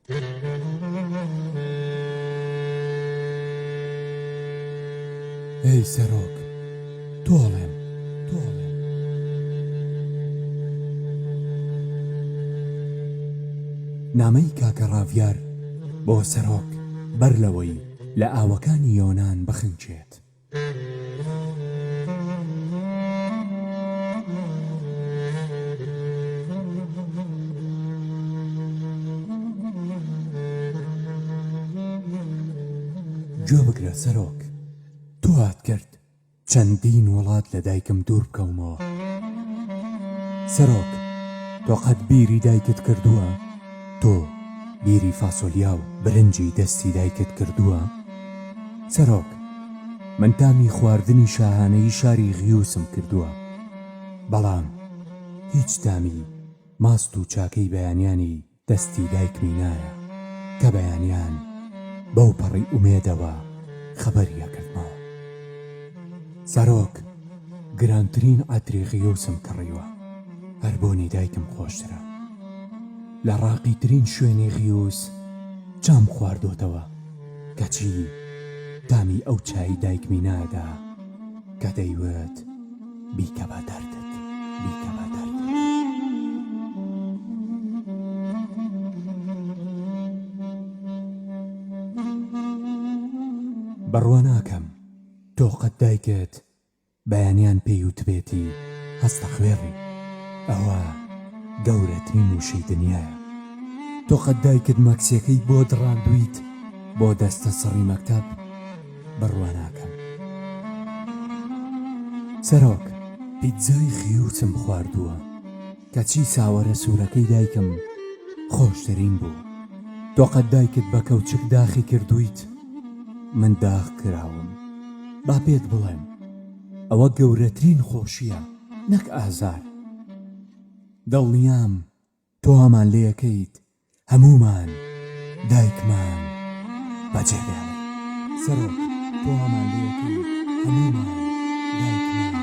ئەی سەرۆک تۆڵێم تۆڵێم. نامەی کاکە ڕاڤیار بۆ سەرۆک بەر لەوەی لە ئاوەکانی یۆنان بخنکێت. گوێ بگرە سەرۆک، تۆ وات کرد چەندین وڵات لە دایکم دوور بکەومەوە. سەرۆک، تۆ قەت بیری دایکت کردووە؟ تۆ بیری فاسۆلیا و برنجی دەستی دایکت کردووە؟ سەرۆک، من تامی خواردنی شاهانەیی شاری غیوسم کردووە، بەڵام هیچ تامی ماست و چاکەی بەیانیانی دەستی دایکمی نایە کە بەیانیان بەو پەڕی ئومێدەوە خەبەری ئەکردمەوە. سەرۆک، گرانترین عەتری غیوسم کڕیوە، هەر بۆنی دایکم خۆشترە. لە ڕاقیترین شوێنی غیوس چام خواردۆتەوە، کەچی تامی ئەو چای دایکمی نادا کە دەیوت بیکە بە دەردت، بیکە بە دەردت. بڕوا ناکەم تۆ قەت دایکت بەیانیان پێی وتبێتی هەستە خوێڕی، ئەوە گەورەترین وشەی دنیایە. تۆ قەت دایکت مەکسیەکەی بۆ دڕاندویت بۆ دەستە سڕی مەکتەب؟ بڕوا ناکەم. سەرۆک، پیتزای خیوچم خواردووە، کەچی ساوەرە سوورەکەی دایکم خۆشترین بوو. تۆ قەت دایکت بە کەوچک داخی کردوویت؟ من داخ کراوم. با پێت بڵێم، ئەوە گەورەترین خۆشییە نەک ئازار. دڵنیام تۆ وامان لێ ئەکەیت هەموومان دایکمان بەجێ بێڵین. سەرۆک، تۆ وامان لێ ئەکەیت هەموومان دایکمان.